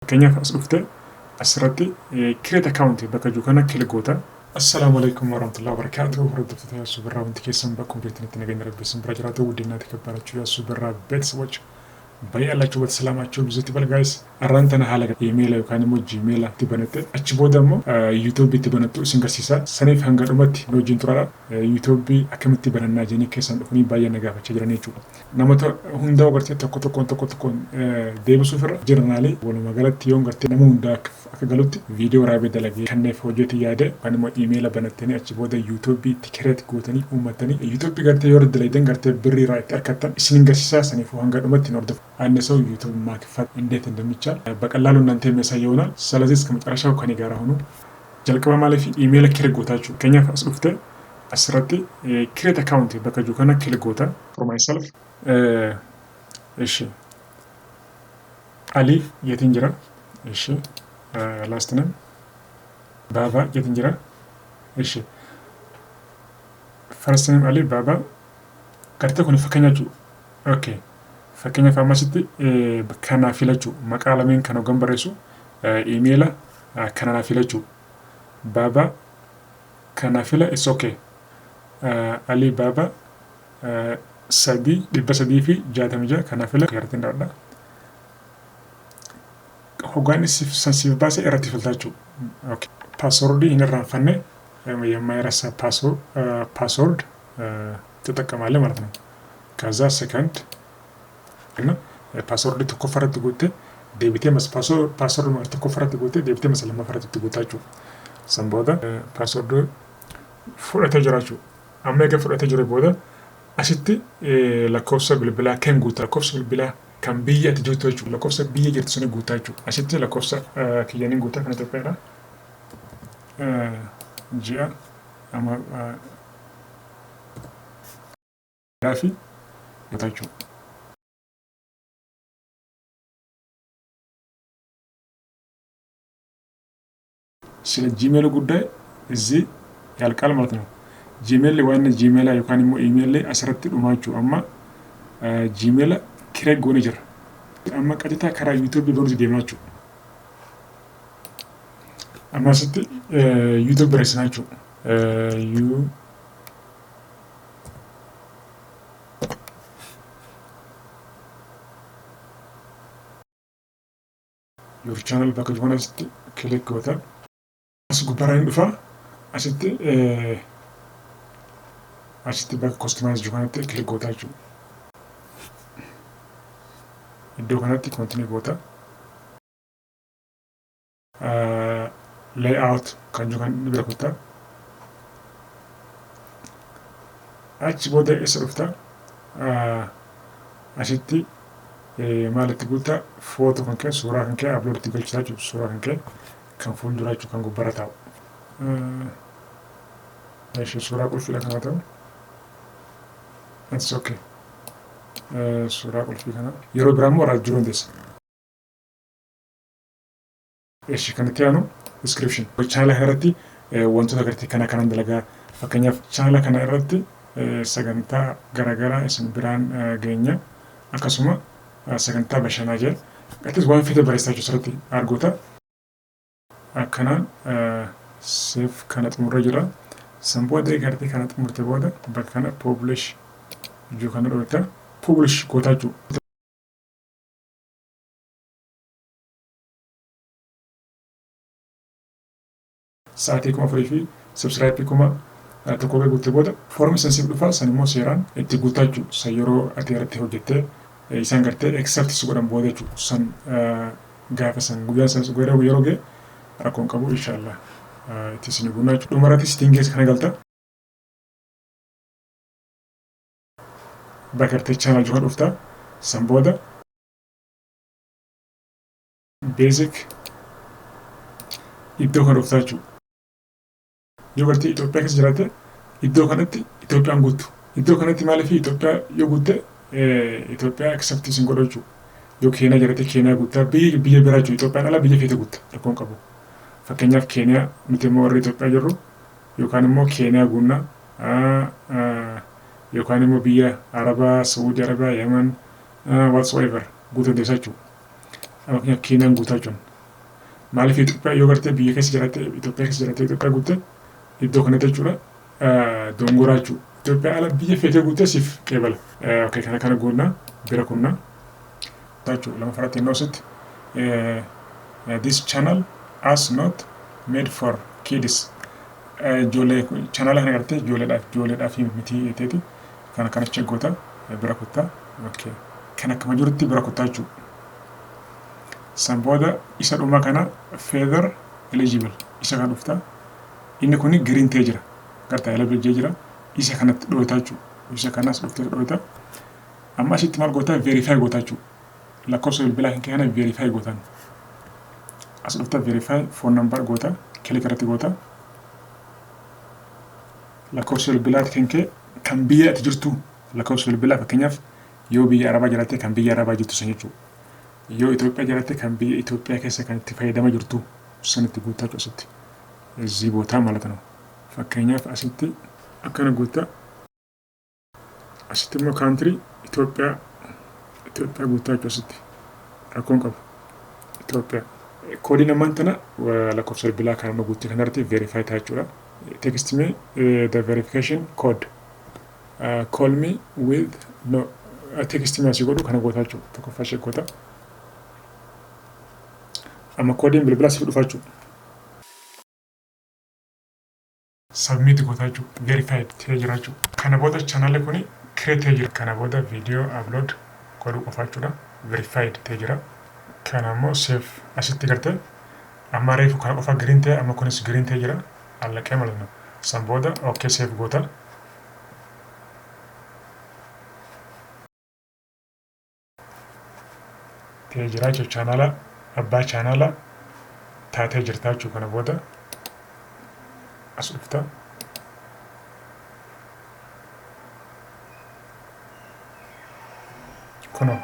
Fakkeenyaaf as dhuftee asirratti create account bakka jiru kana click goota. Assalaamu alaikum warahmatullahi wabarakatuh. Hordoftoota Yaasuu Birraa, wanti keessan bakkuma jirtanitti nageenya Rabbii isin bira jiraatu. ውድና የተከበራችሁ ያሱ ብራ ቤተሰቦች በያላችሁበት ሰላማችሁ ብዙ ይበል guys. Arraan tana haala iimeela yookaan immoo Gmaila itti banatte achi booda immoo YouTubeii itti banattu isin garsiisa. Saniif hanga dhumatti nu wajjin turaadha. YouTubeii akkamitti banannaa jedhanii keessan dhufanii baay'ee na gaafachaa jiran jechuudha. Namoota hundaa gartee tokko tokkoon tokko tokkoon deebisuuf irra jiranaalee walumaa galatti yoon gartee nama hundaa akka galutti viidiyoo waraabee dalagee kanneef hojjetu yaade yookaan immoo iimeela banattanii achi booda YouTubeii itti create gootanii uummatanii YouTubeii gartee yoo dalagdan gartee birrii irraa itti argattan isin garsiisa. Saniif hanga dhumatti hin hordofu. አንድ ሰው YouTube መክፈት እንዴት እንደሚቻል በቀላሉ እናንተ የሚያሳይ ይሆናል። ስለዚህ እስከ መጨረሻው ከኔ ጋር ሁኑ። Jalqaba maaliif iimeela create gootaa? Fakkeenyaaf as dhuftee asirratti create account bakka jiru kana click goota. For myself እሺ Ali jeetiin jira. እሺ last name Baba jeetiin jira. እሺ first name Ali Baba gartee kun fakkeenya jechuudha. Okay. Fakkeenyaaf ammasitti kanaa filachuu maqaa lameen kan hoggan barreessu iimeela kana naa filachuu Baba kana fila, is okay. Ali Baba 3 366 kana fila irratti dhawadha. Hoggaan san siif baase irratti filtaa jechuudha. Okay. Passwordii hin irraanfanne የማይረሳ password ትጠቀማለህ ማለት ነው። ከዛ ሰከንድ እና passwordii tokkoffaa irratti guuttee deebitee mas passwordii tokkoffaa irratti guuttee deebitee mas lammaffaa irratti guutaa jechuudha. San booda passwordii fudhatee jira jechuudha. Amma egaa fudhatee jiru booda asitti lakkoofsa bilbilaa kan guutaa, lakkoofsa bilbilaa kan biyya ati jirtu jechuudha. Lakkoofsa biyya jirtu suni guutaa jechuudha. Asitti lakkoofsa kiyyaniin guutaa kan Itoophiyaadha. Ji'a amma fi guutaa jechuudha. ስለ Gmail ጉዳይ እዚህ ያልቃል ማለት ነው። Gmail waan Gmaila yookaan immoo iimeelli asirratti dhumaa jechuudha. Amma Gmaila create goonee jira. Amma qaxxitaa karaa YouTubeii banuuti deemaa jechuudha. Amma asitti YouTube barreessinaa jechuudha. You your channel bakka jiru asitti click goota. As gubbaarraa ni dhufa. Asitti bakka customize jiru kanatti click goota jechuudha. Iddoo kanatti continue goota. Layout kan jiru kan bira kuttaa. Achi booda eessa dhufta? Asitti maalitti guutaa? Footoo kan kee, suuraa kan kee upload itti galchitaa jechuudha. Suuraa kan kee kan fuulduraa jechuudha, kan gubbaarra taa'u. Ishee suuraa qulfiidha kan haa ta'u. It's okay. Suuraa qulfii kana yeroo biraa immoo irraa jiruu dandeessa. Ishee kan itti aanu description. Chaanala kana irratti wantoota gartee kana kanan dalagaa, fakkeenyaaf chaanala kana irratti sagantaa garaagaraa isin biraan geenya, akkasuma sagantaa bashannanaa jira. Atis waan fedhe barreessaa jechuudha asirratti argoota. Akkanaan save kana xumurree jira. San booda gartee kana xumurte booda bakka kana publish jiru kana dhoofta publish gootaa jechuudha. Sa'aatii 4000 fi subscribeii 1000 guutte booda foormi san siif dhufa, san immoo seeraan itti guutaa jechuudha. San yeroo ati irratti hojjettee isaan gartee accept si godhan booda jechuudha. San gaafa san guyyaa san yeroo ga'e rakkoon qabu inshaallah itti isin guunnaa jechuudha. Dhumarratti settingii kana galta. Bakka gartee channel jiru dhufta. San booda basic iddoo kana dhuftaa jechuudha. Yoo gartee Itoophiyaa keessa jiraatte iddoo kanatti Itoophiyaan guuttu. Iddoo kanatti maaliif Itoophiyaa yoo guutte Itoophiyaa accept isin godhu jechuudha. Yoo Keeniyaa jiraatte Keeniyaa guuttaa, biyya biyya biraa jechuudha. Itoophiyaan ala biyya feete guutta, rakkoon qabu. Fakkeenyaaf Keeniyaa, nuti immoo warri Itoophiyaa jirru yookaan immoo Keeniyaa guunnaa yookaan immoo biyya Arabaa, Saudi Arabiyaa, Yemen, whatsoever guutuu dandeessa jechuudha. Fakkeenyaaf Keeniyaan guutaa jechuudha. Maaliif Itoophiyaa yoo gartee biyya keessa jiraatte, Itoophiyaa keessa jiraatte, Itoophiyaa guutte iddoo kanatti jechuudha, dongoraa jechuudha. Itoophiyaa ala biyya feetee guuttee siif qeebala. Okay, kana guunnaa bira kunnaa jechuudha. Lama faratti innoo asitti "This channel as not made for kids", ijoollee chaanala kana gartee ijoolleedhaaf miti jeteeti kana check goota, bira kuttaa. Okay. Kan akkuma jirutti bira kuttaa jechuudha. San booda isa dhuma kana, feather eligible, isa kan dhufta. Inni kuni green ta'ee jira. Gartaa eligible jee jira. Isa kanatti dhooyta jechuudha. Isa kanas dhuftee dhooyta. Amma asitti maal goota? Verify goota jechuudha. Lakkoofsa bilbilaa kan kana verify gootan. As dhufta, verify phone number goota, click irratti goota. Lakkoofsa bilbilaa kan kee kan biyya ati jirtu, lakkoofsa bilbilaa, fakkeenyaaf yoo biyya Arabaa jiraatte kan biyya Arabaa jirtu san jechuudha. Yoo Itoophiyaa jiraatte kan biyya Itoophiyaa keessa kan itti fayyadama jirtu sanitti guutaa asitti. እዚህ ቦታ ማለት ነው። Fakkeenyaaf asitti akkana guutaa. Asitti immoo country Itoophiyaa, Itoophiyaa guutaa jechuudha asitti. Rakkoon qabu. Itoophiyaa. Koodiin ammaan tana lakkoofsa bilbilaa kan amma guuttee kanarratti verify ta'a jechuudha. "Text me the verification code. Call me with", no, text me asii godhu kana gootaa jechuudha. Tokkoffaa ishee goota. Amma koodiin bilbilaa siif dhufa jechuudha. Submit gootaa jechuudha. Verified ta'ee jira jechuudha. Kana booda chaanaalli kuni create ta'ee jira. Kana booda viidiyoo upload godhuu qofa jechuudha. Verified ta'ee jira. Kana immoo save asitti gartee amma reefu kana qofa green ta'e, amma kunis green ta'ee jira. Allaqee malee san booda okay, save goota. Ta'ee jira jechuudha, chaanaala abbaa chaanaala taatee jirta jechuudha. Kana booda as dhufta. Kunoo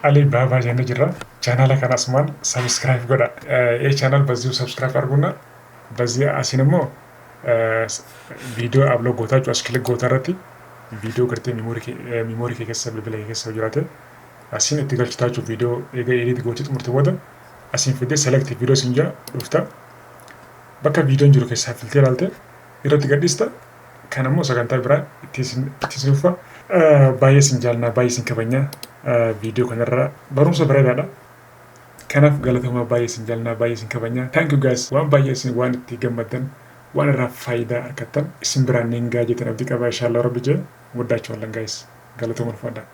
Ali Baabaa jennee jirra. Chaanaala kana asumaan subscribe godha. ይህ ቻናል በዚሁ subscribe አድርጉና በዚህ asiin immoo viidiyoo upload gootaa jechuudha. As click goota irratti viidiyoo gartee memory kee keessa, bilbila kee keessa jiraate asiin itti galchitaa jechuudha. Viidiyoo eega edit gootee xumurte booda asiin fidee select video siin jaa dhufta. Bakka viidiyoon jiru keessaa filtee ilaalte irratti gadhiista. Kan ammoo sagantaa biraa itti isin dhufa. Baay'ee isin jaalannaa, baay'ee isin kabajnaa. Viidiyoo kanarra barumsa bareedaadha. Kanaaf galatooma, baay'ee isin jaalannaa, baay'ee isin kabajnaa. Thank you guys. Waan baay'ee isin waan itti gammaddan, waan irraa faayidaa argattan isin biraan niin gaa jettan abdii qabaa, inshallah rabbi jee ወዳቸዋለን guys. Galatooma, ulfaadhaa.